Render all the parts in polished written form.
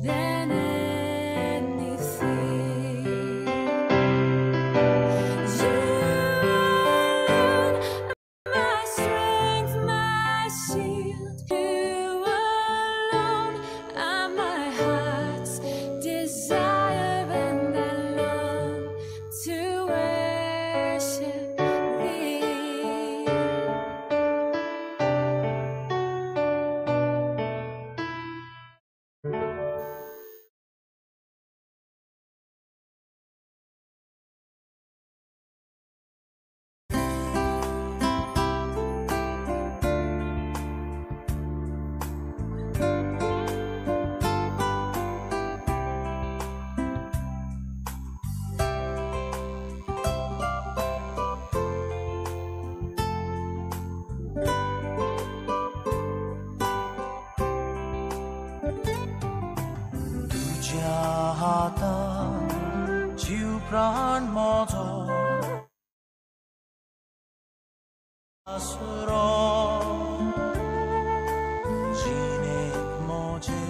than anything. You alone, my strength, my shield. You alone are my heart's desire, and I long to worship thee. तुज्या हातान जीव प्राण म्हजो आसरो, जिणेंत म्हजे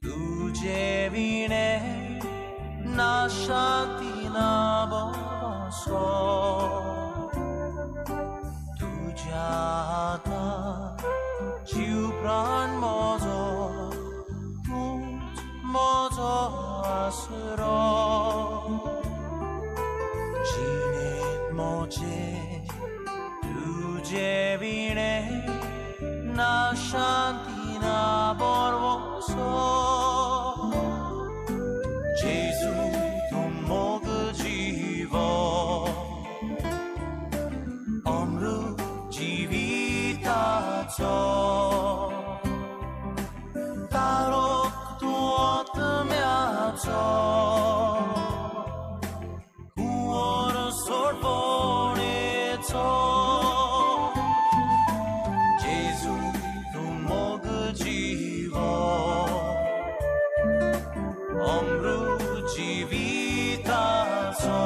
तुजे विणें ना शांती ना भरवंसो. तुज्या हातान जीव प्राण म्हजो, तूंच म्हजो आसरो, जिणेंत म्हजे तुजे विणें ना शांती ना भरवंसो. जेजू तूं मोग जीवो, अमृत जिविताचो, तारोक तूं आत्म्याचो, कुंवर सोडवणेचो. जेजू तूं मोग जीवो, अमृत जिविताचो,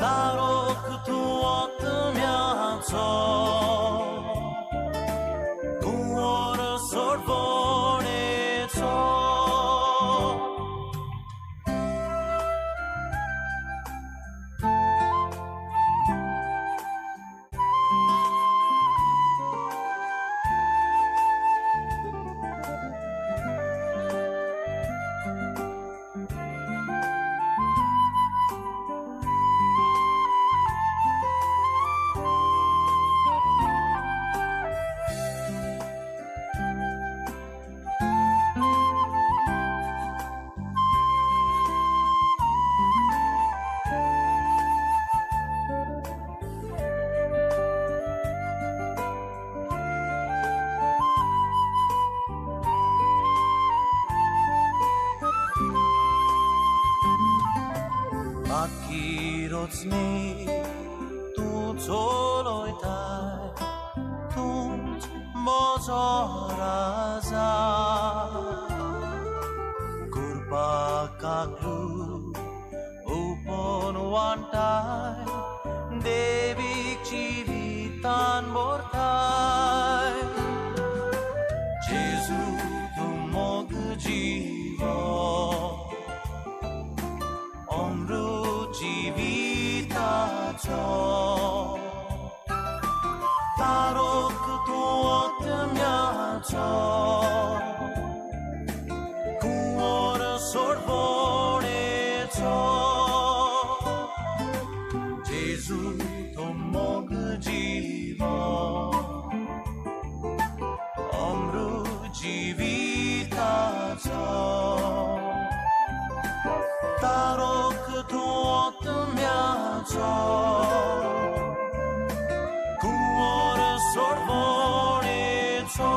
तारोक तूं आत्म्याचो, कुंवर सोडवणेचो. बाकी तूं चलयताय, तूंच म्हजो राजा, कृपा काकलू ओपन वांटाय, देवीक जिवितान भरताय. जेजू तूं मोग जीवो, अमृत जिविताचो, तारोक तूं आत्म्याचो, कुंवर सोडवणेचो. जेजू तूं मोग जीवो, अमृत जिविताचो, तारोक तूं आत्म्याचो, कुंवर सोडवणेचो.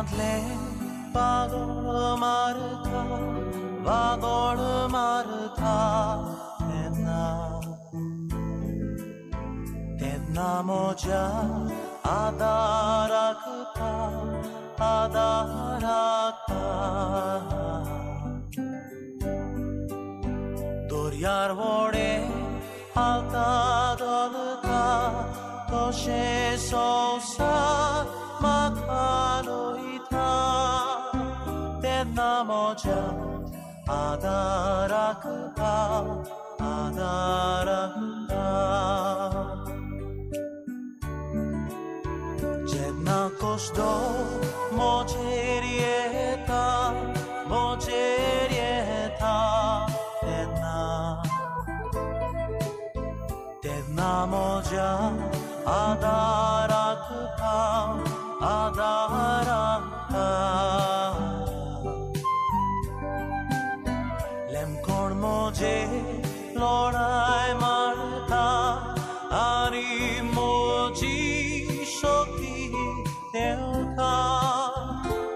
जिवितांतलें वादळ मारता, वादळ मारता तेन्ना, तेन्ना म्हज्या आदाराक पाव, आदाराक पाव. दर्यार व्हडें हालता धोलता तशें संवसार म्हाका लोयता, तेन्ना म्हज्या आदाराक पाव, आदाराक पाव. जेन्ना कश्टो म्हजेर येता, म्हजेर येता तेन्ना, तेन्ना म्हज्या आदाराक पाव, आदाराक पाव. लेमकोण म्हजे लढाय मारता आनी म्हजी शक्ती देंवता,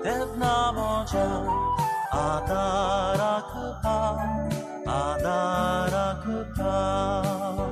तेन्ना म्हज्या आदाराक पाव, आदाराक पाव.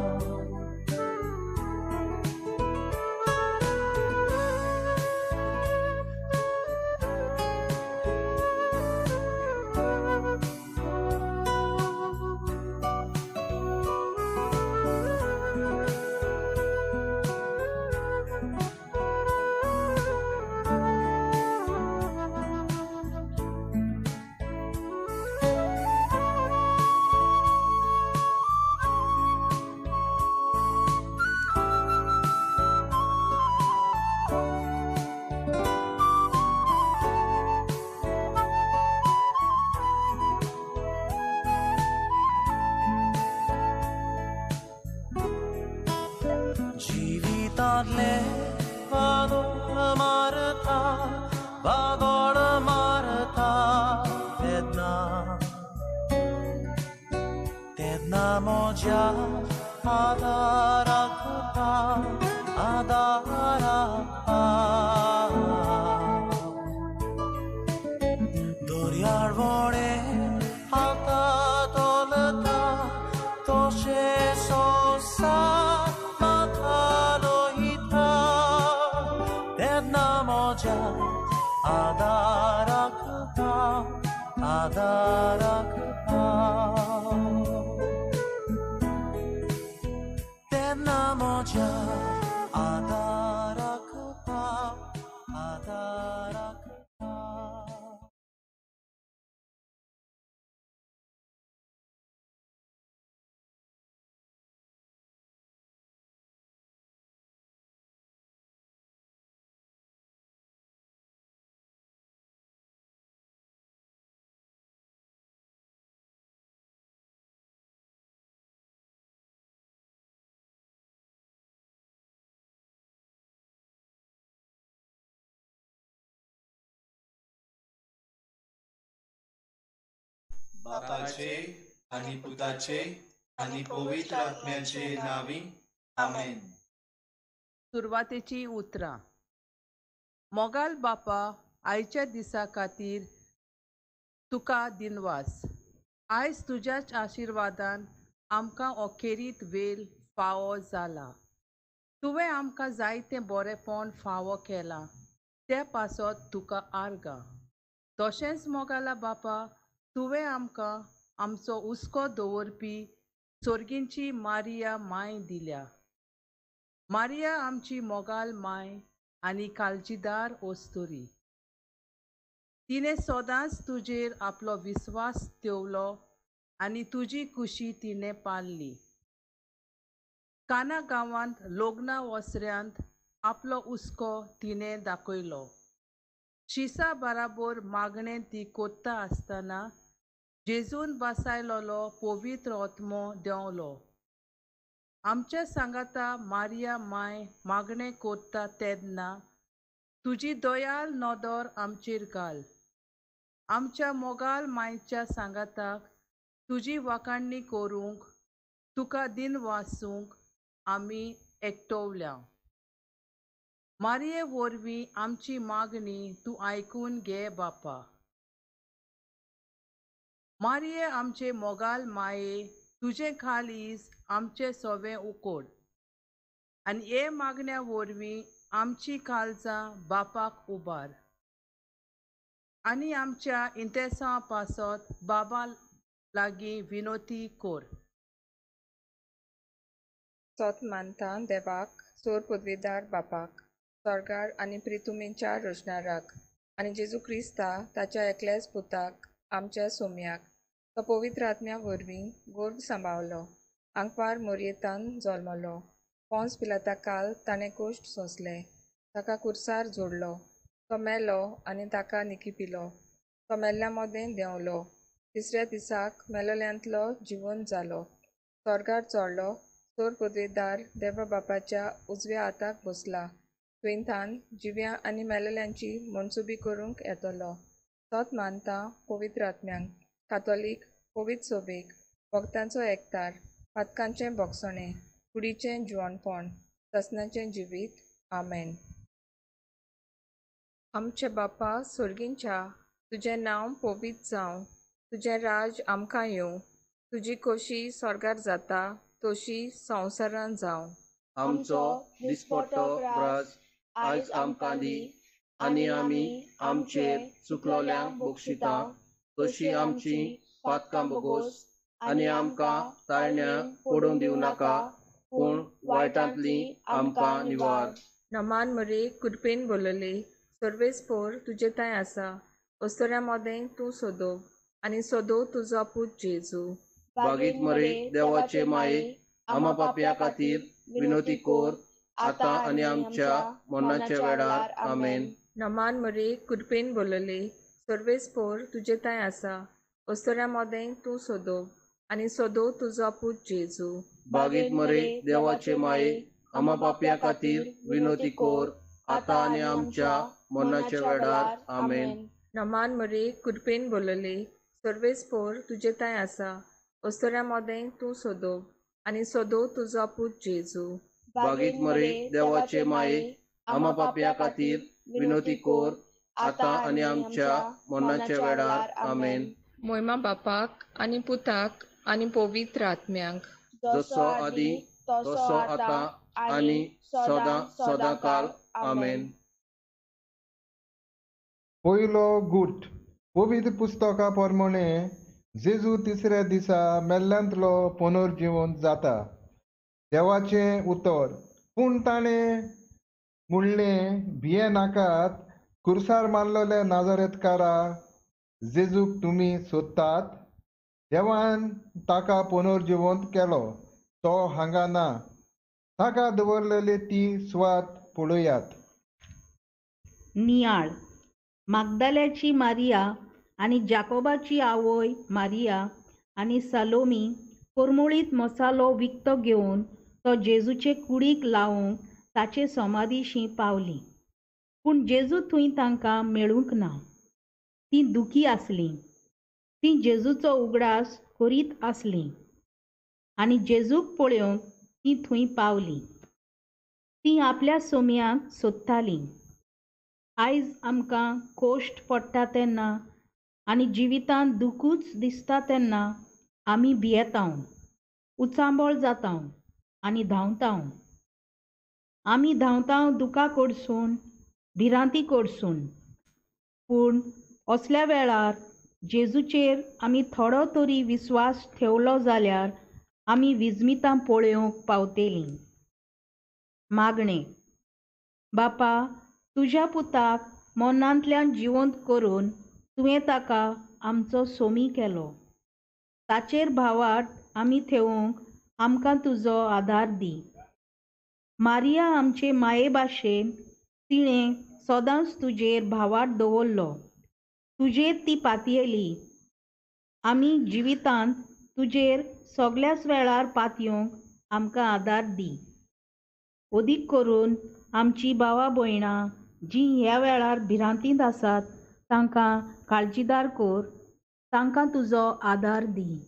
जिवितांतलें वादळ मारता, वादळ मारता तेन्ना, तेन्ना म्हज्या आदाराक पाव, आदाराक पाव. दर्यार व्हडें हालता धोलता तशें संवसार म्हाका लोयता, तेन्ना म्हज्या आदाराक पाव, आदाराक पाव. तेन्ना म्हज्या आदाराक पाव, आदाराक पाव. बापाचे आनी पुताचे आनी पवित्र आत्म्याचे नांवी, आमेन. सुरवातेची उतरां. मोगाल बापा, आयच्या दिसा खातीर तुका दिनवास. आयज तुज्याच आशिर्वादान आमकां अखेरीत वेल फावो जाला. तुवें आमकां जायतें बरेंपण फावो केलां, ते पासत तुका आर्गां. तशेंच मोगाला बापा, तुवें आमकां आमचो हुस्को दवरपी सोर्गींची मारिया मांय दिल्या. मारिया आमची मोगाल मांय आनी काळजीदार अस्तुरी. तिणें सदांच तुजेर आपलो विस्वास दवरलो आनी तुजी खुशी तिणें पाळ्ळी. काना गांवांत लग्ना वसऱ्यांत आपलो हुस्को तिणें दाखयलो. शिसा बराबर मागणें ती कोत्ता आसतना जेजून बसायलोलो पवित्र आत्मो देंवलो. आमच्या सांगाता मारिया मांय मागणें कोत्ता तेन्ना तुजी दयाल नदर आमचेर घाल. आमच्या मोगाल मांयच्या सांगाताक तुजी वाखाणणी करूंक, तुका दिनवासूंक आमी एकटवल्या. मारये वरवीं आमची मागणी तूं आयकून घे बापा. मारये आमचे मोगाल माये, तुजें खालीस आमचें सोवें उकोड आनी हे मागण्या वरवीं आमची काळजां बापाक उबार आनी आमच्या इंतेसां पासत बाबा लागीं विनोती कोर. सोत मानता देवाक, सोर पदवेदार बापाक, स्वर्गार आनी प्रितुमेच्या रचणाराक, आनी जेजू क्रिस्ता ताच्या एकल्याच पुताक, आमच्या सोम्याक, तो पवित्र आत्म्या वरवीं गोर्भ सांबावलो, आंकवार मोरयेतान जल्मलो, पोंस पिलाता काल ताणें कोश्ट सोंसले, ताका कुर्सार जोडलो, तो मेलो आनी ताका निकिपिलो, तो मेल्ल्या मदें देंवलो, तिसऱ्या दिसाक मेलोल्यांतलो जिवन जालो, स्वर्गार चोडलो, सोर पदवेदार देवा बापाच्या उजव्या हाताक बसला, थंयथान जिव्या आनी मेलेल्यांची मनसुबी करूंक येतलो. सोत मानता पवित्र आत्म्यांक, कातोलीक पवित्र सोबेक, भक्तांचो एकतार, पातकांचें भोगसणें, कुडीचें जिवणपण, ससनाचें जिवीत. आमेन. आमचे बापा सोर्गींच्या, तुजें नांव पवित्र जावं, तुजें राज आमकां येवं, तुजी खोशी स्वर्गार जाता तशी संवसारांत जावं. आमचो दिसपट्टो ग्रास आयज आमकां दी, आनी आमी आमचेर चुकलोल्यांक बक्षिता तशी आमची पातकां बोगोस, आनी आमकां ताळण्या पडूंक दिवं नाका, पूण वायटांतली आमकां निवार. नमान मरे, कृपेन बोलले, सर्वेस्पोर तुजे थंय आसा, अस्तोऱ्या मदें तूं सोदो आनी सोदो तुजो पूत जेजू. बागीत मरे देवाचे माये, आमा पापया खातीर विनोती कोर, आतां आनी आमच्या मरणाच्या वेळार. आमेन. नमान मरे, कृपेन बोलले, सर्वेस्पोर तुजे थंय आसा, अस्तोऱ्या मदें तूं सोदो आनी सोदो तुजो पूत जेजू. बागीत मरे देवाचे माये, आमा पापया खातीर विनोती कोर, आतां आनी आमच्या मरणाच्या वेळार. आमेन. नमान मरे, कृपेन बोलले, सर्वेस्पोर तुजे थंय आसा, अस्तोऱ्या मदें तूं सोदो आनी सोदो तुजो पूत जेजू. बागीत मरे देवाचे माये, आमा पापया खातीर विनोती कोर, आतां आनी आमच्या मरणाच्या वेळार. आमेन. मोयमा बापाक आनी पुताक आनी पवित्र आत्म्यांक, जसो आदी तसो आतां आनी सदां सदां काल. आमेन. पयलो गूट. पवित्र पुस्तका प्रमाणे जेजू तिसऱ्या दिसा मेल्ल्यांतलो पुनर्जिवन जाता. देवाचें उतर. पूण ताणें म्हणलें, भिये नाकात, कुर्सार मारलेल्या नाजारेतकारा जेजूक तुमी सोदतात. देवान ताका पुनर्जिवंत केलो, तो हांगा ना. ताका दवरलेली ती सुवात पळयात. नियाळ. मागदाल्याची मारिया आनी जाकोबाची आवय मारिया आनी सालोमी कोरमोळीत मसालो विकतो घेवन तो जेजूचे कुडीक लावंक ताचे समाधीशी पावली. पूण जेजू थंय तांकां मेळूंक ना. तीं दुखी आसलीं. तीं जेजूचो उगडास करीत आसलीं आनी जेजूक पळोवंक तीं थंय पावलीं. तीं आपल्या सोम्याक सोदतालीं. आयज आमकां कोश्ट पडटा तेन्ना आनी जिवितांत दुखूच दिसता तेन्ना आमी भियेता, उचांबळ जाता आनी धांवता. आमी धांवता दुखा कडसून, भिरांती कडसून. पूण असल्या वेळार जेजूचेर आमी थोडो तरी विस्वास ठेवलो जाल्यार आमी विजमितां पळोवंक पावतलीं. मागणें. बापा, तुज्या पुताक मनांतल्यान जिवंत करून तुवें ताका आमचो सोमी केलो. ताचेर भावार्थ आमी थेवंक आमकां तुजो आदार दी. मारिया आमचे माये भाशेन तिणें सदांच तुजेर भावार्थ दवरलो. तुजेर ती पातयेली. आमी जिवितांत तुजेर सगल्याच वेळार पातयेवंक आमकां आदार दी. अदीक करून आमची भावा भयणां जीं ह्या वेळार भिरांतींत आसात तांकां काळजीदार कर. तांकां तुजो आदार दी.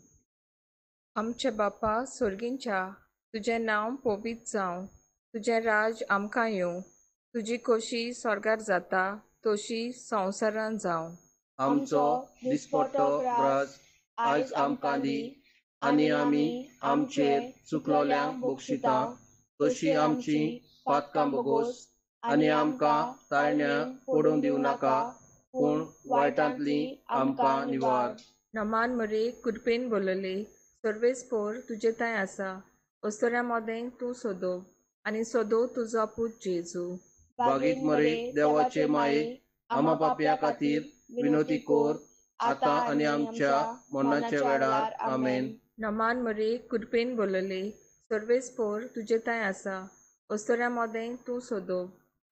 आमचे बापा सोर्गींच्या, तुजें नांव पवित्र जावं, तुजें राज आमकां येवं, तुजी खोशी स्वर्गार जाता तशी संवसारांत जावं. आमचो दिसपट्टो ग्रास आयज आमकां दी आनी आमी आमचेर चुकलोल्यांक बक्षिता तशी आमची पातकां बोगोस आनी आमकां ताळण्या पडूंक दिवं नाका पूण वायटांतली आमकां निवार. नमान मरे कृपेन बोलले सर्वेस्पोर तुजे थंय आसा अस्तुऱ्यां मदें तूं सोदो आनी सोदो तुजो पूत जेजू. बागीत मरे देवाचे माये आमा पापया खातीर विनोती कोर आतां आनी आमच्या मरणाच्या वेळार. आमेन. नमान मरे कृपेन बोलले सर्वेस्पोर तुजे थंय आसा अस्तुऱ्यां मदें तूं सोदो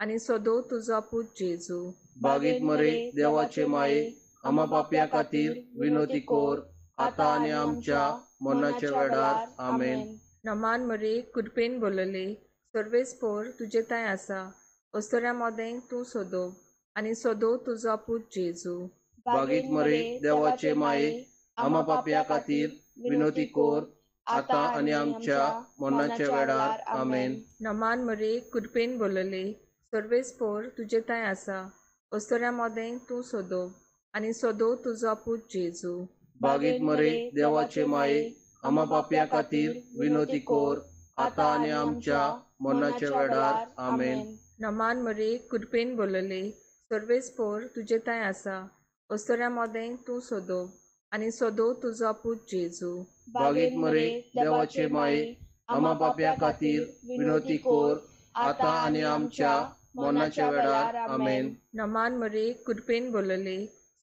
आनी सोदो तुजो पूत जेजू. बागीत मरे देवाचे माये आमा पापया खातीर विनोती कोर आतां आनी आमच्या मरणाच्या वेळार. आमेन. नमान मरे कृपेन बोलले सर्वेस्पोर तुजे थंय आसा अस्तुऱ्यां मदें तूं सोदो आनी सोदो तुजो पूत जेजू. बागीत मरे देवाचे माये आमा पापया खातीर विनोती कोर आतां आनी आमच्या मरणाच्या वेळार. आमेन. नमान मरे कृपेन बोलले सर्वेस्पोर तुजे थंय आसा अस्तुऱ्यां मदें तूं सोदो आनी सोदो तुजो पूत जेजू. बागीत मरे देवाचे माये आमा पापया खातीर विनोती कोर आतां आनी आमच्या मरणाच्या वेळार. आमेन. नमान मरे कृपेन बोलले सर्वेस्पोर तुजे थंय आसा अस्तुऱ्यां मदें तूं सोदो आनी सोदो तुजो पूत जेजू. बागीत मरे देवाचे माये आमा पापया खातीर विनोती कोर आतां आनी आमच्या मरणाच्या वेळार. आमेन. नमान मरे कृपेन बोलले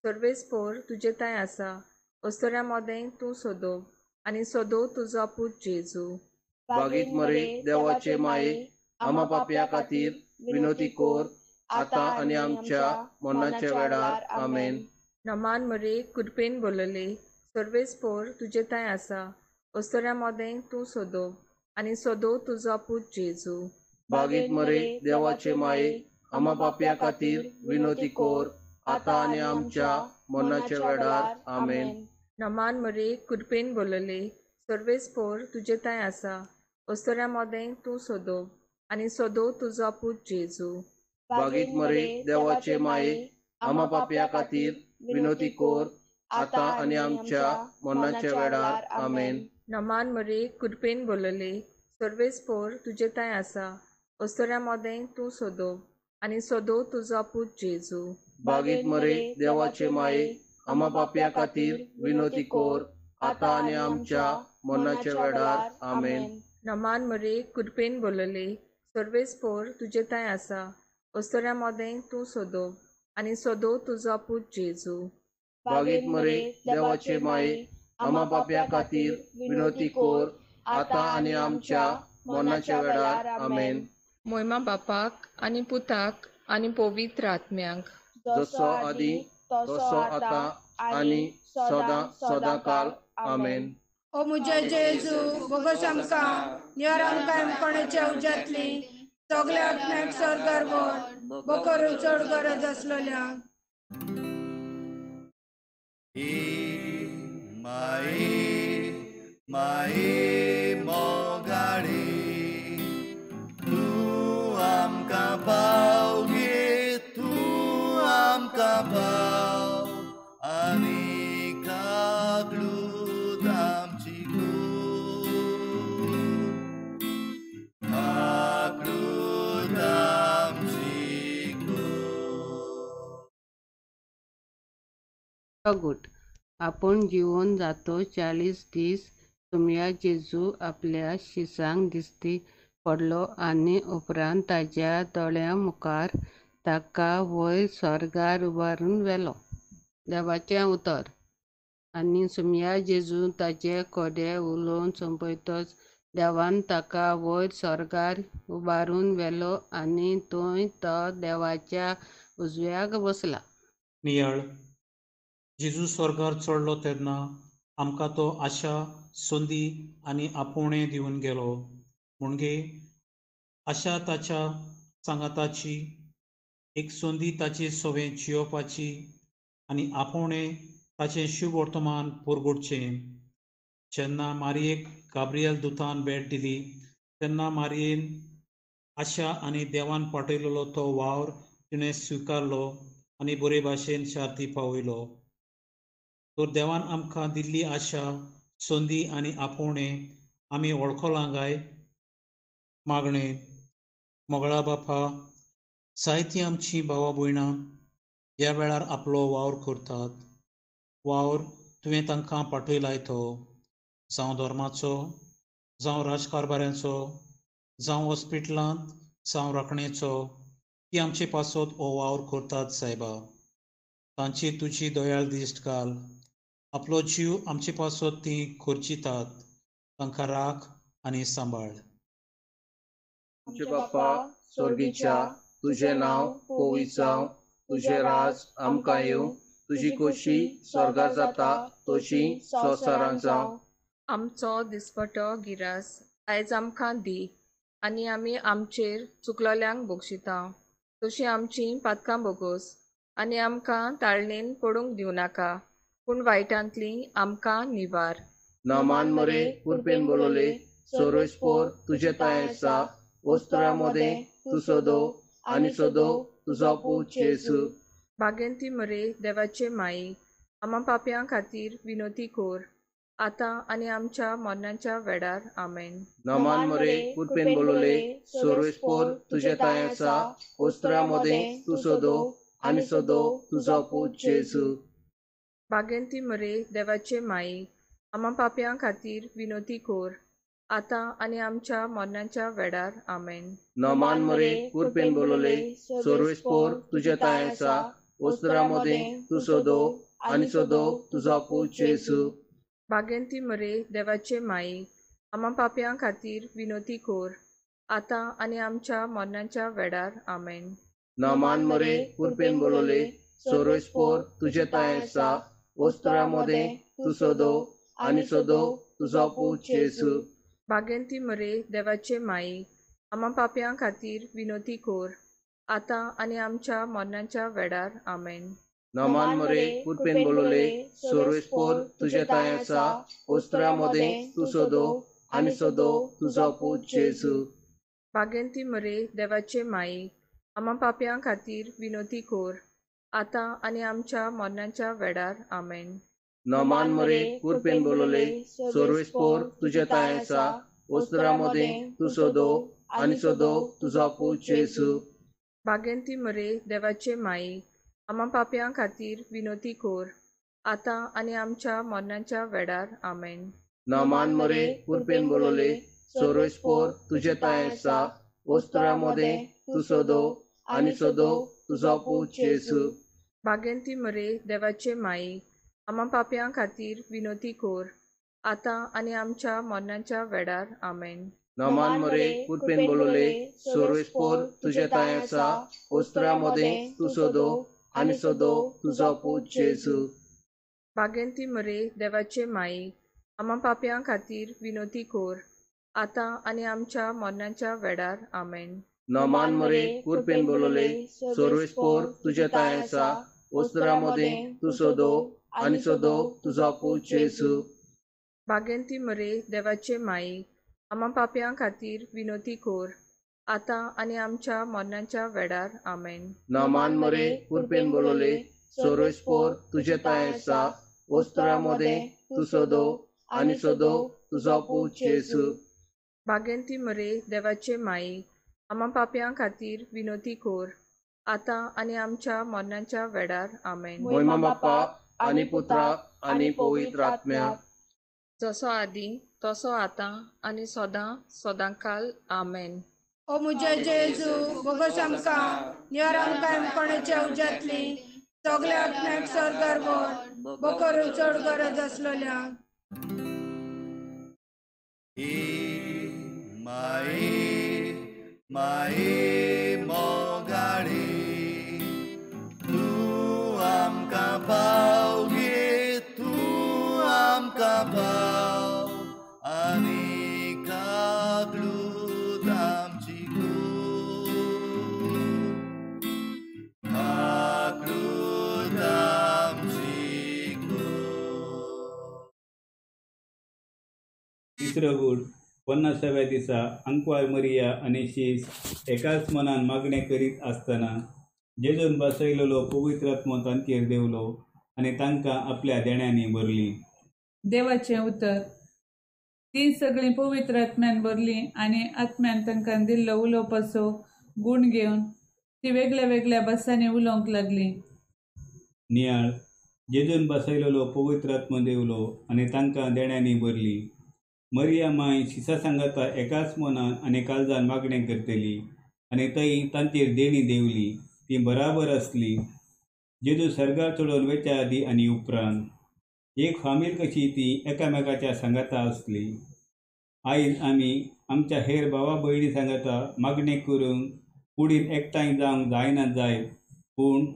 सर्वेस्पोर तुजे थंय आसा अस्तुऱ्यां मदें तूं सोदो आनी सोदो तुजो पूत जेजू. बागीत मरे देवाचे माये आमा पापया खातीर विनोती कोर आतां आनी आमच्या मरणाच्या वेळार. आमेन. नमान मरे कृपेन बोलले सर्वेस्पोर तुजे थंय आसा अस्तुऱ्यां मदें तूं सोदो आनी सोदो तुजो पूत जेजू. बागीत मरे देवाचे माये आमा पापया खातीर विनोती कोर आतां आनी आमच्या मरणाच्या वेळार. आमेन. नमान मरे कृपेन बोलले सर्वेस्पोर तुजे थंय आसा अस्तुऱ्यां मदें तूं सोदो आनी सोदो तुजो पूत जेजू. बागीत मरे देवाचे माये आमा पापया खातीर विनोती कोर आतां आनी आमच्या मरणाच्या वेळार. आमेन. नमान मरे कृपेन बोलले सर्वेस्पोर तुजे थंय आसा अस्तुऱ्यां मदें तूं सोदो आनी सोदो तुजो पूत जेजू. बागीत मरे देवाचे माये आमा पापया खातीर विनोती कोर आतां आनी आमच्या मरणाच्या वेळार. आमेन. नमान मरे कृपेन बोलले सर्वेस्पोर तुजे थंय आसा अस्तुऱ्यां मदें तूं सोदो आनी सोदो तुजो पूत जेजू. बागीत मरे देवाचे माये आमा पापया खातीर विनोती कोर आतां आनी आमच्या मरणाच्या वेळार. आमेन. मोयमा बापाक आनी पुताक आनी पवित्र आत्म्याक, जसो आदी तसो आतां आनी सदां सदां काल. आमेन. ओ म्हज्या जेजू बोगस आमकां निवार आमकां कोणाच्या उज्यांतली सगल्या आत्म्याक स्वर्गार व्हर बोकरून चड गरज आसलेल्या. माये माये मोगाळी तूं आमकां पाव गे तूं आमकां पाव आनी काकलूत आमची काकलूत आमची. गुट आपूण जिवन जातो 40 दीस सुमया जेजू आपल्या शिसांक दिश्टी पडलो आनी उपरांत ताज्या दोळ्यां मुखार ताका वयर स्वर्गार उबारून व्हेलो. देवाचें उतर. आनी सुमया जेजू ताजे कोडे उलोवन सोंपयतच देवान ताका वयर स्वर्गार उबारून व्हेलो आनी थंय तो देवाच्या उजव्याक बसला. नियाळ. जेजू स्वर्गार चडलो तेन्ना आमकां तो आशा, संदी आनी आपोवणें दिवन गेलो. म्हणजे आशा ताच्या सांगाताची, एक संदी ताचे सवें जियोवपाची आनी आपोवणें ताचें शुभ वर्तमान पुरगुटचें. जेन्ना मारयेक गाब्रियल दुतान भेट दिली तेन्ना मारयेन आशा आनी देवान पाठयलेलो तो वावर तिणें स्विकारलो आनी बरे भाशेन शार्ती पावयलो. तर देवान आमकां दिल्ली आशा, संदी आनी आपोवणें आमी वळखलां काय? मागणें. मोगळा बापा, जायतीं आमचीं भावा भयणां ह्या वेळार आपलो वावर करतात. वावर तुवें तांकां पाठयलाय तो, जावं धर्माचो, जावं राजकारभाऱ्यांचो, जावं हॉस्पिटलांत, जावं राखणेचो, ती आमचे पासत हो वावर करतात सायबा. तांची तुजी दयाळ दिश्ट घाल. आपलो जीव आमचे पासत ती खर्चितात. तांकां राख आनी सांबाळ. आमचे बाप्पा स्वर्गीच्या, तुजें नांव पवित्र जावं, तुजें राज आमकां येवं, तुजी खोशी स्वर्गार जाता तशी संवसारांत जावं. आमचो दिसपटो गिरास आयज आमकां दी आनी आमी आमचेर चुकलोल्यांक बक्षिता तशी आमची पातकां बोगोस आनी आमकां ताळणेन पडूंक दिवं नाका, पूण वायटांतली आमकां निवार. नमान मरे कुरपेन बोलवले, सोरोस्पोर तुजे ताय आसा, वस्त्रा मदें तूं सदो आनी सदो तुजो पूत जेजू. बागेंती मरे देवाचे माई, आमा पापयां खातीर विनोती कोर, आतां आनी आमच्या मरणाच्या वेळार. आमेन. नमान मरे कुरपेन बोलवले, सोरोस्पोर तुजे ताय आसा, वस्त्रा मदें तूं सदो आनी सदो तुजो पूत जेजू. बागेंती मरे देवाचे माई, आमा पापयां खातीर विनोती कोर, आतां आनी आमच्या मरणाच्या वेळार. आमेन. नमान मरे कुरपेन बोलवले, सोरोस्पोर तुजे ताय आसा, वस्त्रा मदें तूं सदो आनी सदो तुजो पूत जेजू. बागेंती मरे देवाचे माई, आमा पापयां खातीर विनोती कोर, आतां आनी आमच्या मरणाच्या वेळार. आमेन. नमान मरे कुरपेन बोलवले, सोरोस्पोर तुजे ताय आसा, वस्त्रा मदें तूं सदो आनी सदो तुजो पूत जेजू. बागेंती मरे देवाचे माई, आमा पापयां खातीर विनोती कोर, आतां आनी आमच्या मरणाच्या वेळार. आमेन. नमान मरे कुरपेन बोलवले, सोरोस्पोर तुजे ताय आसा, वस्त्रा मदें तूं सदो आनी सदो तुजो पूत जेजू. बागेंती मरे देवाचे माई, आमा पापयां खातीर विनोती कोर, आतां आनी आमच्या मरणाच्या वेळार. आमेन. नमान मरे कुरपेन बोलवले, सोरोस्पोर तुजे ताय आसा, वस्त्रा मदें तूं सदो आनी सदो तुजो पूत जेजू. बागेंती मरे देवाचे माई, आमा पापयां खातीर विनोती कोर, आतां आनी आमच्या मरणाच्या वेळार. आमेन. नमान मरे कुरपेन बोलवले, सोरोस्पोर तुजे ताय आसा, वस्त्रा मदें तूं सदो आनी सदो तुजो पूत जेजू. बागेंती मरे देवाचे माई, आमा पापयां खातीर विनोती कोर, आतां आनी आमच्या मरणाच्या वेळार. आमेन. नमान मरे कुरपेन बोलवले, सोरोस्पोर तुजे ताय आसा, वस्त्रा मदें तूं सदो आनी सदो तुजो पूत जेजू. बागेंती मरे देवाचे माई, आमा पापयां खातीर विनोती कोर, आतां आनी आमच्या मरणाच्या वेळार. आमेन. नमान मरे कुरपेन बोलवले, सोरोस्पोर तुजे ताय आसा, वस्त्रा मदें तूं सदो आनी सदो तुजो पूत जेजू. बागेंती मरे देवाचे माई, आमा पापयां खातीर विनोती कोर, आतां आनी आमच्या मरणाच्या वेळार. आमेन. नमान मरे कुरपेन बोलवले, सोरोस्पोर तुजे ताय आसा, वस्त्रा मदें तूं सदो आनी सदो तुजो पूत जेजू. बागेंती मरे देवाचे माई, आमा पापयां खातीर विनोती कोर, आतां आनी आमच्या मरणाच्या वेळार. आमेन. मोहिमा बाप्पा आनी पुत्रा आनी पवित्र आत्म्या, जसो आदी तसो आतां आनी सदां सदांकाल. आमेन. ओ मुझे जेजू, बोगोस आमकां निवार, आमकां कोणाच्या उज्यांतली सगल्या आत्म्याक स्वर्गार व्हर, बोकरून चड गरज आसलेल्या. माई माई मोगाळी, तूं आमकां पाव गे, तूं आमकां पाव आनी काकलूत आमची कूड, काकलूत आमची कूड. तिसरो गूण. 50व्या दिसा आंकवार मरिया आनी शीस एकाच मनान मागणें करीत आसतना जेजून बसयलेलो पवित्र आत्मो तांचेर देंवलो आनी तांकां आपल्या देण्यांनी भरली. देवाचें उतर. तीं सगळीं पवित्र आत्म्यान भरलीं आनी आत्म्यान तांकां दिल्लो उलोवपाचो गूण घेवन ती वेगळ्या वेगळ्या भासांनी उलोवंक लागलीं. नियाळ. जेजून बसयलेलो पवित्र आत्मो देंवलो आनी तांकां देण्यांनी भरली. मरिया माय शिसा सांगाता एकाच मनान आनी काळजान मागणें करतली आनी थंय तांचेर देणी देंवली. ती बराबर आसली. जेजू सर्गार चडोवन वेच्या आदीं आनी उपरांत एक फामील कशी ती एकामेकाच्या सांगाता आसली. आयज आमी आमच्या हेर भावा भयणी सांगाता मागणें करूंक कुडीन एकठांय जावंक जायना जायत, पूण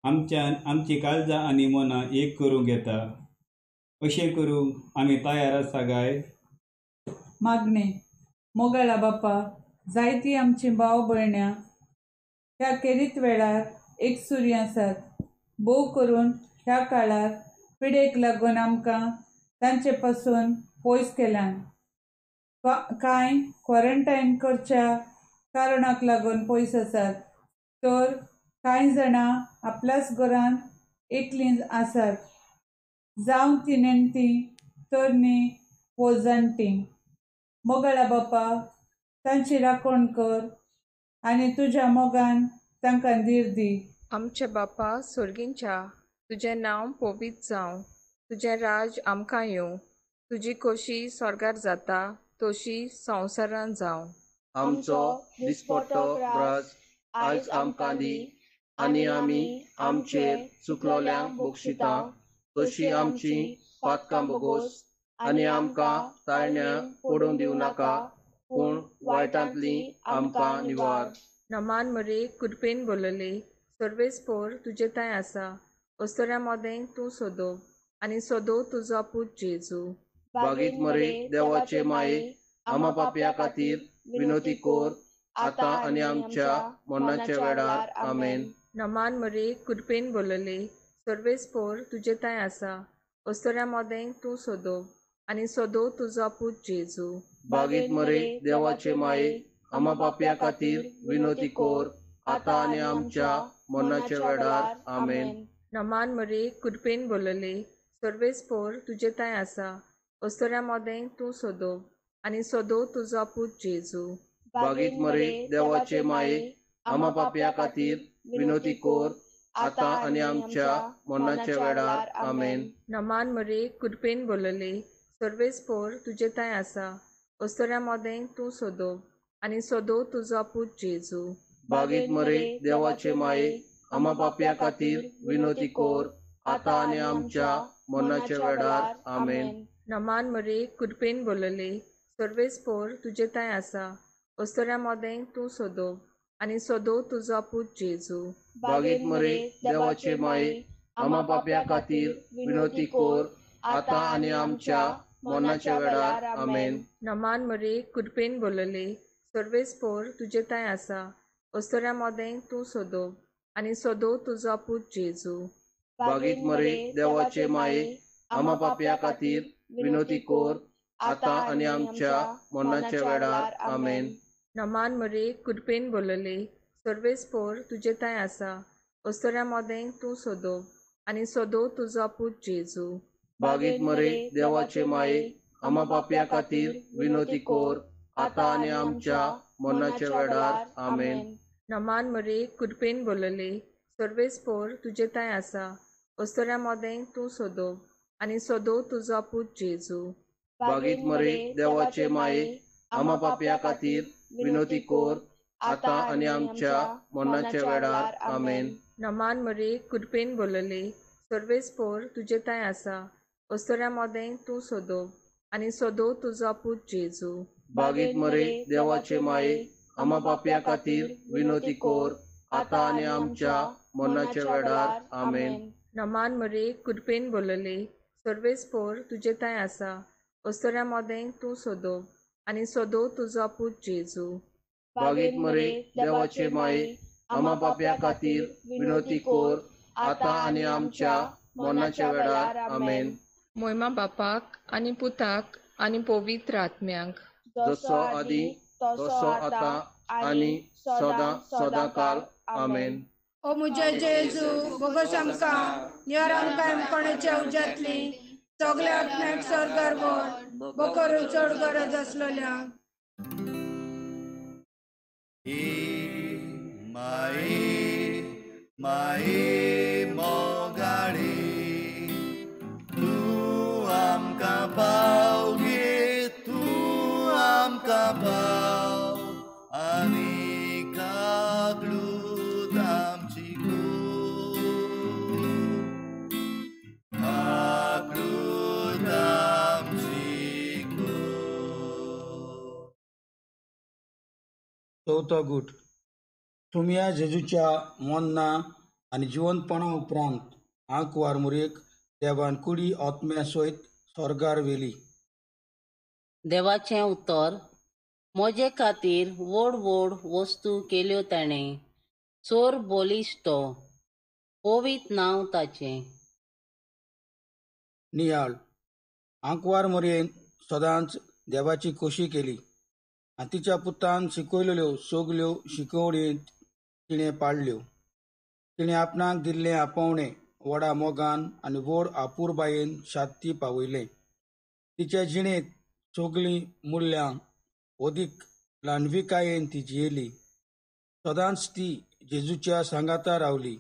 आमच्यान आमची काळजां आनी मनां एक करूंक येता. अशें करूंक आमी तयार आसा काय? मागणें. मोगाळा बापा, जायतीं आमचीं भाव भयण्यां ह्या खेरीत वेळार एकसुरी आसात. भोव करून ह्या काळार पिडेक लागून आमकां तांचे पासून पयस केल्यान. कांय क्वॉरंटायन करच्या कारणाक लागून पयस आसात, तर कांय जाणां आपल्याच घरांत एकलीं आसात, जावं ती नेणटीं, तरणी वो जाणटीं. मोगाळा बापा, तांची राखण कर आनी तुज्या मोगान तांकां धीर दी. आमचे बापा सोर्गींच्या, तुजें नांव पवित्र जावं, तुजें राज आमकां येवं, तुजी खोशी स्वर्गार जाता तशी संवसारान जावं. आमचो दिसपट्टो ग्रास आयज आमकां दी आनी आमी आमचेर चुकलोल्यांक बक्षिता तशी आमची पातकां बोगोस आनी आमकां ताळण्या पडूंक दिवं नाका, पूण वायटांतली आमकां निवार. नमान मरे कृपेन बोलले, सर्वेस्पोर तुजे थंय आसा, अस्तुऱ्यां मदें तूं सोदो आनी सोदो तुजो पूत जेजू. बागीत मरे देवाचे माये, आमा पापया खातीर विनोती कोर आतां आनी आमच्या मरणाच्या वेळार. आमेन. नमान मरे कृपेन बोलले, सर्वेस्पोर तुजे थंय आसा, अस्तुऱ्यां मदें तूं सोदो आनी सोदो तुजो पूत जेजू. बागीत मरे देवाचे माये, आमा पापया खातीर विनोती कोर आतां आनी आमच्या मरणाच्या वेळार. आमेन. नमान मरे कृपेन बोलले, सर्वेस्पोर तुजे थंय आसा, अस्तुऱ्यां मदें तूं सोदो आनी सोदो तुजो पूत जेजू. बागीत मरे देवाचे माये, आमा पापया खातीर विनोती कोर आतां आनी आमच्या मरणाच्या वेळार. आमेन. नमान मरे कृपेन बोलले, सर्वेस्पोर तुजे थंय आसा, अस्तुऱ्यां मदें तूं सोदो आनी सोदो तुजो पूत जेजू. बागीत मरे देवाचे माये, आमा पापया खातीर विनोती कोर आतां आनी आमच्या मरणाच्या वेळार. आमेन. नमान मरे कृपेन बोलले, सर्वेस्पोर तुजे थंय आसा, अस्तुऱ्यां मदें तूं सोदो आनी सोदो तुजो पूत जेजू. बागीत मरे देवाचे माये, आमा पापया खातीर विनोती कोर आतां आनी आमच्या मरणाच्या वेळार. आमेन. नमान मरे कृपेन बोलले, सर्वेस्पोर तुजे थंय आसा, अस्तुऱ्यां मदें तूं सोदो आनी सोदो तुजो पूत जेजू. बागीत मरे देवाचे माये, आमा पापया खातीर विनोती कोर आतां आनी आमच्या मरणाच्या वेळार. आमेन. नमान मरे कृपेन बोलले, सर्वेस्पोर तुजे थंय आसा, अस्तुऱ्यां मदें तूं सोदो आनी सोदो तुजो पूत जेजू. बागीत मरे देवाचे माये, आमा पापया खातीर विनोती कोर आतां आनी आमच्या मरणाच्या वेळार. आमेन. नमान मरे कृपेन बोलले, सर्वेस्पोर तुजे थंय आसा, अस्तुऱ्यां मदें तूं सोदो आनी सोदो तुजो पूत जेजू. बागीत मरे देवाचे माये, आमा पापया खातीर विनोती कोर आतां आनी आमच्या मरणाच्या वेळार. आमेन. नमान मरे कृपेन बोलले, सर्वेस्पोर तुजे थंय आसा, अस्तुऱ्यां मदें तूं सोदो आनी सोदो तुजो पूत जेजू. बागीत मरे देवाचे माये, आमा पापया खातीर विनोती कोर आतां आनी आमच्या मरणाच्या वेळार. आमेन. नमान मरे कृपेन बोलले, सर्वेस्पोर तुजे थंय आसा, अस्तुऱ्यां मदें तूं सोदो आनी सोदो तुजो पूत जेजू. बागीत मरे देवाचे माये, आमा पापया खातीर विनोती कोर आतां आनी आमच्या मरणाच्या वेळार. आमेन. मोयमा बापाक आनी पुताक आनी पवित्र आत्म्याक. जसो आदी तसो आतां आनी सदां सदां काल. आमेन. ओ मुझे जेजू बोगस आमकां निवार आमकां कोणाच्या उज्यांतली सगल्या आत्म्याक स्वर्गार व्हर बोकरून चड गरज आसलेल्या. माई माई मोगाळी तूं आमकां पाव गे, तूं आमकां पाव आनी काकलूत आमची कूड, काकलूत आमची कूड. चवथो गूट. तुमया जेजूच्या मोन्ना आनी जिवंतपणा उपरांत आंकवार मुरेक देवान कुडी आत्म्या सयत स्वर्गार व्हेली. देवाचें उतर. म्हजे खातीर व्हड व्हड वस्तू केल्यो ताणें, चोर बलिश्ट तो, पवित्र नांव ताचें. नियाळ. आंकवार मोरयेन सदांच देवाची खोशी केली आनी तिच्या पुतान शिकयल्यो सगल्यो शिकवणी तिणें पाळ्ळ्यो. तिणें आपणाक दिल्लें आपोवणें व्हडा मोगान आनी व्हड आपुरबायेन शांती पावयलें. तिचे जिणेंत सगळीं मुल्यां अदीक ल्हानविकायेन ती जियेली. सदांच ती जेजूच्या सांगाता रावली.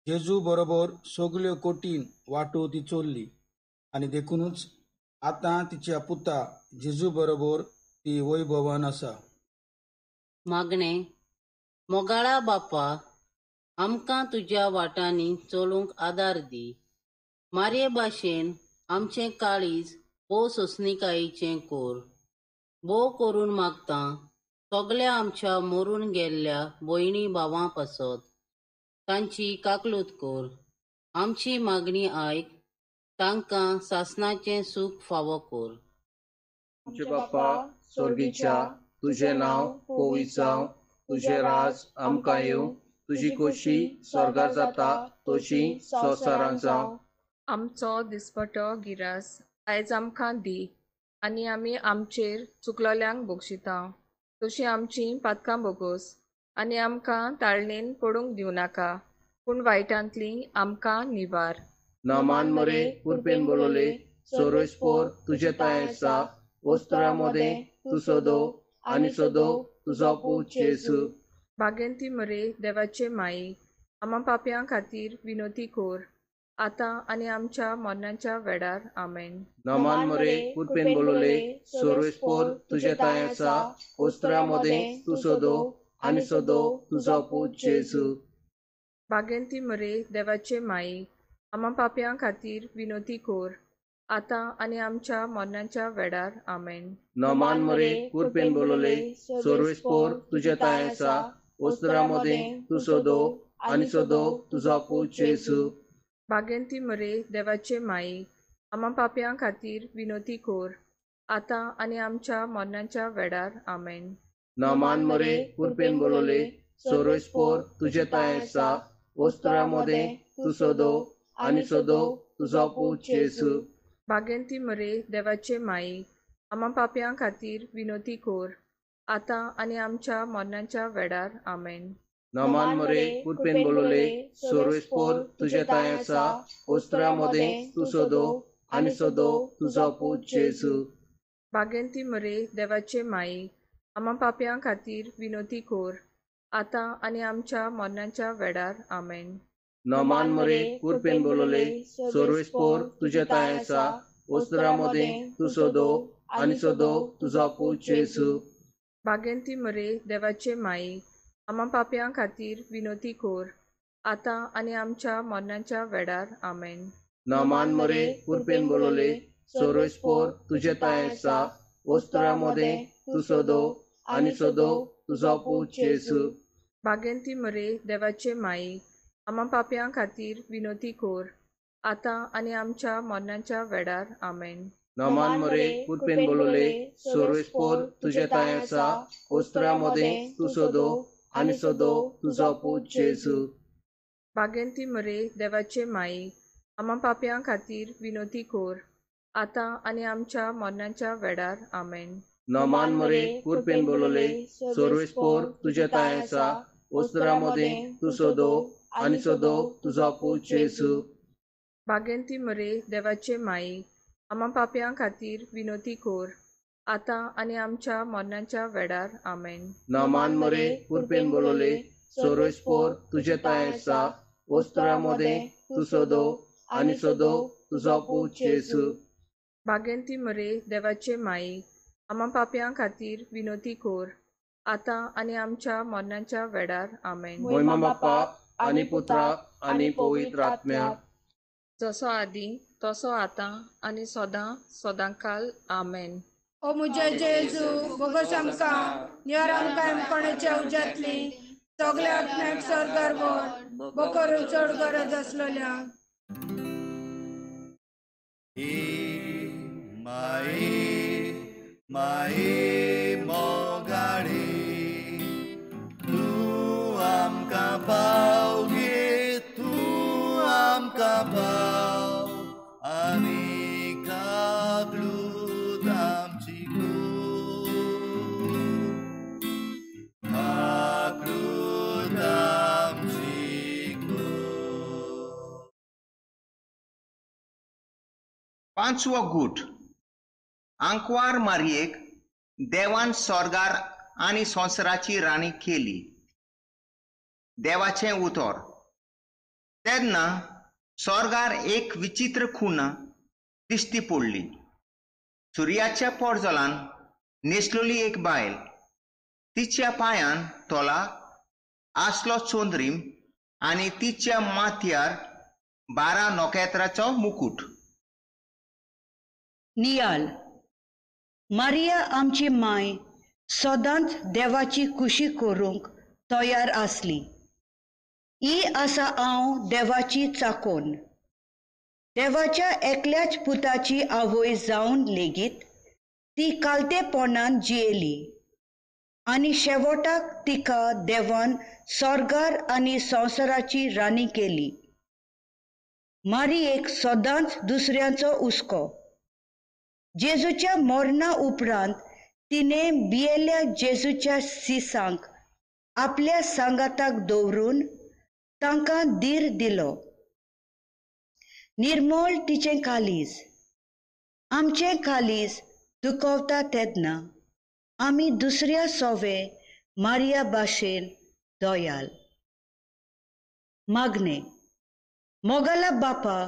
जेजू बरोबर सगल्यो कठीण वाटो ती चल्ली आनी देखुनूच आतां तिच्या पुता जेजू बरोबर ती वैभवान आसा. मागणें. मोगाळा बापा, आमकां तुज्या वाटांनी चलूंक आदार दी. मारये भाशेन आमचें काळीज भोव सोंसणिकायेचें कोर. भोव करून मागतां सगल्या आमच्या मरून गेल्ल्या भयणी भावां पासत तांची काकलूत कर. आमची मागणी आयक, तांकां सासणाचें सूख फावो कर. आमचे बाप्पा स्वर्गीच्या, तुजें नांव पवित्र जावं, तुजें राज आमकां येवं, तुजी खोशी स्वर्गार जाता तशी संवसारांत जावं. आमचो दिसपटो गिरास आयज आमकां दी आनी आमी आमचेर चुकलोल्यांक बक्षिता तशी आमची पातकां बोगोस आनी आमकां ताळणेन पडूंक दिवं नाका, पूण वायटांतली आमकां निवार. नमान मरे कुरपेन बोलवले सोरोस्पोर तुजे ताय आसा, वस्त्रा मदें तूं सदो आनी सदो तुजो पूत जेजू. बागेंती मरे देवाचे माई, आमा पापयां खातीर विनोती कोर, आतां आनी आमच्या मरणाच्या वेळार. आमेन. नमान मरे कुरपेन बोलवले सोरोस्पोर तुजे ताय आसा, वस्त्रा मदें तूं सदो आनी सदो तुजो पूत जेजू. बागेंती मरे देवाचे माई, आमा पापयां खातीर विनोती कोर, आतां आनी आमच्या मरणाच्या वेळार. आमेन. नमान मरे कुरपेन बोलवले सोरोस्पोर तुजे ताय आसा, वस्त्रा मदें तूं सदो आनी सदो तुजो पूत जेजू. बागेंती मरे देवाचे माई, आमा पापयां खातीर विनोती कोर, आतां आनी आमच्या मरणाच्या वेळार. आमेन. नमान मरे कुरपेन बोलवले सोरोस्पोर तुजे ताय आसा, वस्त्रा मदें तूं सदो आनी सदो तुजो पूत जेजू. बागेंती मरे देवाचे माई, आमा पापयां खातीर विनोती कोर, आतां आनी आमच्या मरणाच्या वेळार. आमेन. नमान मरे कुरपेन बोलवले सोरोस्पोर तुजे ताय आसा, वस्त्रा मदें तूं सदो आनी सदो तुजो पूत जेजू. बागेंती मरे देवाचे माई, आमा पापयां खातीर विनोती कोर, आतां आनी आमच्या मरणाच्या वेळार. आमेन. नमान मरे कुरपेन बोलवले सोरोस्पोर तुजे ताय आसा, वस्त्रा मदें तूं सदो आनी सदो तुजो पूत जेजू. बागेंती मरे देवाचे माई, आमा पापयां खातीर विनोती कोर, आतां आनी आमच्या मरणाच्या वेळार. आमेन. नमान मरे कुरपेन बोलवले सोरोस्पोर तुजे ताय आसा, वस्त्रा मदें तूं सदो आनी सदो तुजो पूत जेजू. बागेंती मरे देवाचे माई, आमा पापयां खातीर विनोती कोर, आतां आनी आमच्या मरणाच्या वेळार. आमेन. नमान मरे कुरपेन बोलवले सोरोस्पोर तुजे ताय आसा, वस्त्रा मदें तूं सदो आनी सदो तुजो पूत जेजू. बागेंती मरे देवाचे माई, आमा पापयां खातीर विनोती कोर, आतां आनी आमच्या मरणाच्या वेळार. आमेन. नमान मरे कुरपेन बोलले सोर्वेस्पोर तुजे ताय आसा ओस्तरा मदें तूं सोदो आनी सोदो तुजो पूत जेजू. बागेंती मरे देवाचे माई, आमा पापयां खातीर विनोती कोर, आतां आनी आमच्या मरणाच्या वेळार. आमेन. नमान मरे कुरपेन बोलले सोर्वेस्पोर तुजे ताय आसा ओस्तरा मदें तूं सोदो आनी सोदो तुजो पूत जेजू. बागेंती मरे देवाचे माई, आमा पापयां खातीर विनोती कोर, आतां आनी आमच्या मरणाच्या वेळार. आमेन. मोहिमा बाप्पा आनी पुत्रा आनी पवित्र आत्म्या, जसो आदी तसो आतां आनी सदां सदांकाल. आमेन. ओ मुझे जेजू, बोगस आमकां निवार आमकां कोणाच्या उज्यांतली सगल्या आत्म्याक स्वर्गार व्हर, बोकरून चड गरज आसलेल्या. माई माई मोगाळी तूं आमकां पाव गे, तूं आमकां पाव आनी काकलूत आमची कूड, काकलूत आमची कूड. पांचवो गूट. आंकवार मारयेक देवान स्वर्गार आनी संवसाराची राणी केली. देवाचें उतर. तेन्ना स्वर्गार एक विचित्र खूण दिश्टी पडली. सुर्याच्या पोरजलान न्हेसलेली एक बायल, तिच्या पांयान तोला आसलो चंद्रीम आनी तिच्या माथ्यार 12 नखेत्राचो मुकूट. नियाल. मारिया आमची माय सदांच देवाची खुशी करूंक तयार आसली. ही आसा हांव देवाची चाकोन. देवाच्या एकल्याच पुताची आवय जावन लेगीत ती कालतेपणान जियेली आनी शेवटाक तिका देवान स्वर्गार आनी संवसाराची राणी केली. मारियेक सदांच दुसऱ्यांचो हुस्को. जेजूच्या मरणा उपरांत तिणें भियेल्ल्या जेजूच्या सिसांक आपल्या सांगाताक दवरून तांकां धीर दिलो. निर्मळ तिचें काळीज. आमचें काळीज दुखवता तेन्ना आमी दुसऱ्या सोवे मारिया भाशेन दयाल. मागणें. मोगाला बापा,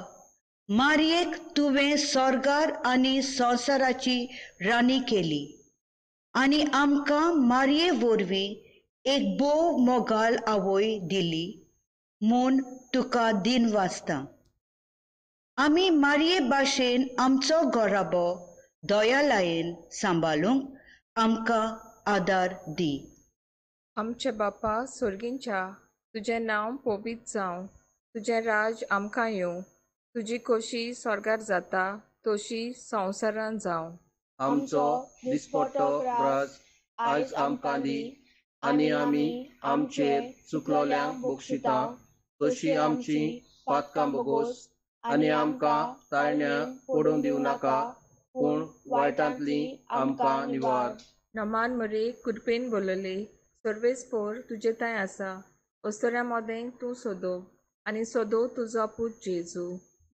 मारयेक तुवें स्वर्गार आनी संवसाराची राणी केली आनी आमकां मारये वरवीं एक भोव मोगाल आवय दिली म्हूण तुका दिन वाचता. आमी मारये भाशेन आमचो घराबो दयालायेन सांबाळूंक आमकां आदार दी. आमचे बापा स्वर्गींच्या, तुजें नांव पवित्र जावं, तुजें राज आमकां येवं, तुजी खोशी स्वर्गार जाता तशी संवसारान जावं. आमचो दिसपट्टो ग्रास आयज आमकां दी आनी आमी आमचेर चुकलोल्यांक बक्षिता तशी आमची पातकां बोगोस आनी आमकां ताळण्या पडून दिवं नाका, पूण वायटांतली आमकां निवार. नमान मरे कृपेन बोलले, सर्वेस्पोर तुजे थंय आसा, अस्तुऱ्यां मदें तूं सोदो आनी सोदो तुजो पूत जेजू.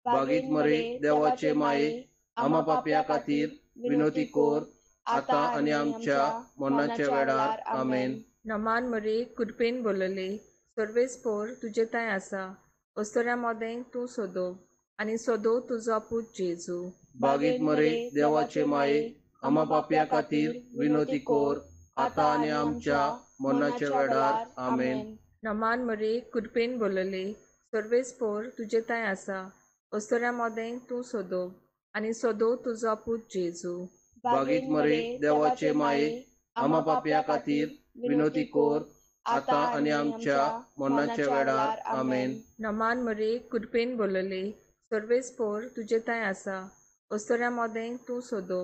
बागीत मरे देवाचे माये, आमा पापया खातीर विनोती कोर आतां आनी आमच्या मरणाच्या वेळार. आमेन. नमान मरे कृपेन बोलले, सर्वेस्पोर तुजे थंय आसा, अस्तुऱ्यां मदें तूं सोदो आनी सोदो तुजो पूत जेजू. बागीत मरे देवाचे माये, आमा पापया खातीर विनोती कोर आतां आनी आमच्या मरणाच्या वेळार. आमेन. नमान मरे कृपेन बोलले, सर्वेस्पोर तुजे थंय आसा, अस्तुऱ्यां मदें तूं सोदो आनी सोदो तुजो पूत जेजू. बागीत मरे देवाचे माये, आमा पापया खातीर विनोती कोर आतां आनी आमच्या मरणाच्या वेळार. आमेन. नमान मरे कृपेन बोलले, सर्वेस्पोर तुजे थंय आसा, अस्तुऱ्यां मदें तूं सोदो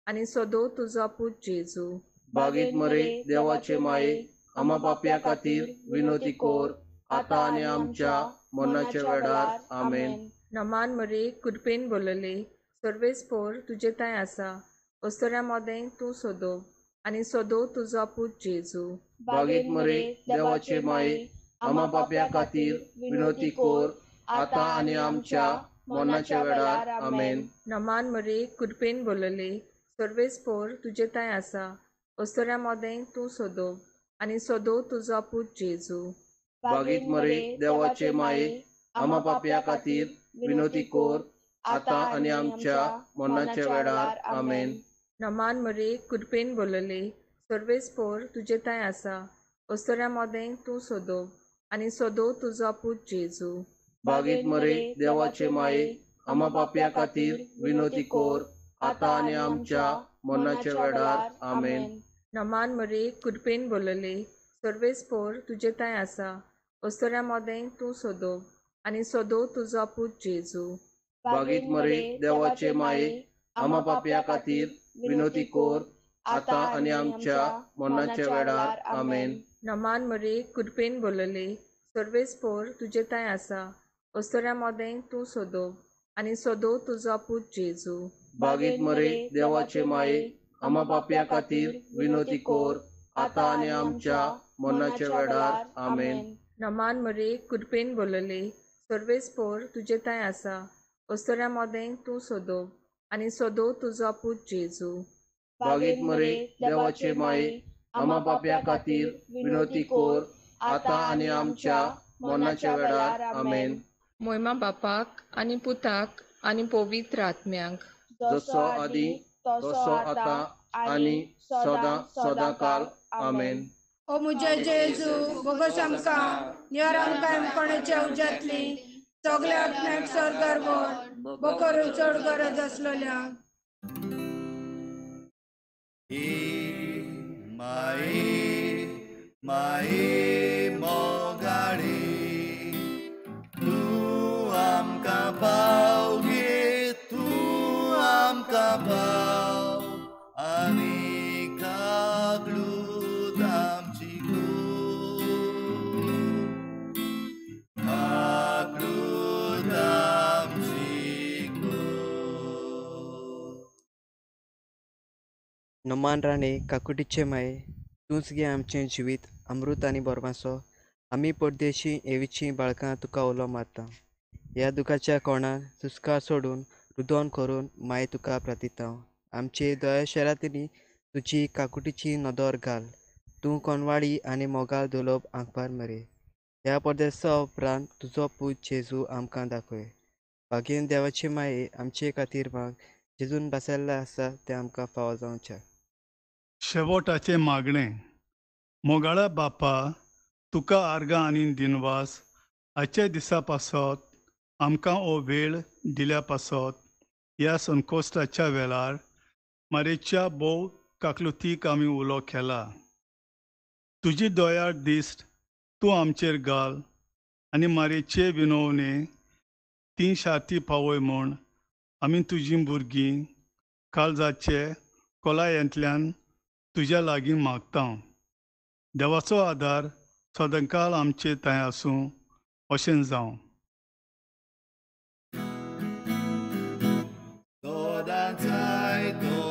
आनी सोदो तुजो पूत जेजू. बागीत मरे देवाचे माये, आमा पापया खातीर विनोती कोर आतां आनी आमच्या मरणाच्या वेळार. आमेन. नमान मरे कृपेन बोलले, सर्वेस्पोर तुजे थंय आसा, अस्तुऱ्यां मदें तूं सोदो आनी सोदो तुजो पूत जेजू. बागीत मरे देवाचे माये, आमा पापया खातीर विनोती कोर, आतां आनी आमच्या मरणाच्या वेळार. आमेन. नमान मरे, कृपेन बोलले, सर्वेस्पोर तुजे तांय आसा, अस्तुऱ्यां मदें तूं सोदो आनी सोदो तुजो पूत जेजू. बागीत मरे देवाचे माये, आमा पापया खातीर विनोती कोर, आतां आनी आमच्या मरणाच्या वेळार. आमेन. नमान मरे, कृपेन बोलले, सर्वेस्पोर तुजे तांय आसा, अस्तुऱ्यां मदें तूं सोदो आनी सोदो तुजो पूत जेजू. बागीत मरे देवाचे माये, आमा पापया खातीर विनोती कोर, आतां आनी आमच्या मरणाच्या वेळार. आमेन. नमान मरे, कृपेन बोलले, सर्वेस्पोर तुजे तांय आसा, अस्तुऱ्यां मदें तूं सोदो आनी सोदो तुजो पूत जेजू. बागीत मरे देवाचे माये, आमा पापया खातीर विनोती कोर, आतां आनी आमच्या मरणाच्या वेळार. आमेन. नमान मरे, कृपेन बोलले, सर्वेस्पोर तुजे तांय आसा, अस्तुऱ्यां मदें तूं सोदो आनी सोदो तुजो पूत जेजू. बागीत मरे देवाचे माये, आमा पापया खातीर विनोती कोर, आतां आनी आमच्या मरणाच्या वेळार. आमेन. नमान मरे, कृपेन बोलले, सर्वेस्पोर तुजे तांय आसा, अस्तुऱ्यां मदें तूं सोदो आनी सोदो तुजो पूत जेजू. बागीत मरे देवाचे माये, आमा पापया खातीर विनोती कोर, आतां आनी आमच्या मरणाच्या वेळार. आमेन. मोयमा बापाक आनी पुताक आनी पवित्र आत्म्याक, जसो आदी तसो आतां आनी सदां सदां काल. आमेन. ओ मुझे जेजू, बोगस आमकां निवार आमकां कोणाच्या उज्यांतली, सगल्या आत्म्याक स्वर्गार व्हर, बोकरून चड गरज आसलेल्या. माये माये मोगाळी, तूं आमकां पाव गे, तूं आमकां पाव, आनी कागलूत आमची कोर, कागलूत आमची कोर. नमान राणे काकुटीचे माये, तूंच गे आमचें जिवीत अमृत आनी बोरमासो, आमी परदेशी एवीचीं बाळकां तुका उलो मारता. ह्या दुखाच्या कोणान सुस्कार सोडून रुदोन करून माये तुका प्रार्थिता. आमचे दया शरातींनी तुजी काकुटीची नदर घाल, तूं कोनवाळी आनी मोगाल दुलोब आंकपार मरे. ह्या परदेसा उपरांत तुजो पूत जेजू आमकां दाखय. भागेन देवाचे माये आमचे खातीर माग, जेजून बसयल्लें आसा तें आमकां फावो जावचें. शेवटाचें मागणें. मोगाळा बापा, तुका आर्गां आनी दिनवास आयच्या दिसा पासत आमकां हो वेळ दिल्या पासत. ह्या संकोश्टाच्या वेळार मारेच्या भोव काकलुतीक आमी उलो केला. तुजी दयाळ दिश्ट तूं आमचेर घाल आनी मारेचे विनवणे ती शाती पावय म्हूण आमी तुजीं भुरगीं काळजाचे कोलायेंतल्यान तुज्या लागीं मागता. देवाचो आदार सदांकाल आमचे थंय आसूं अशें जावं. सदांचाय तो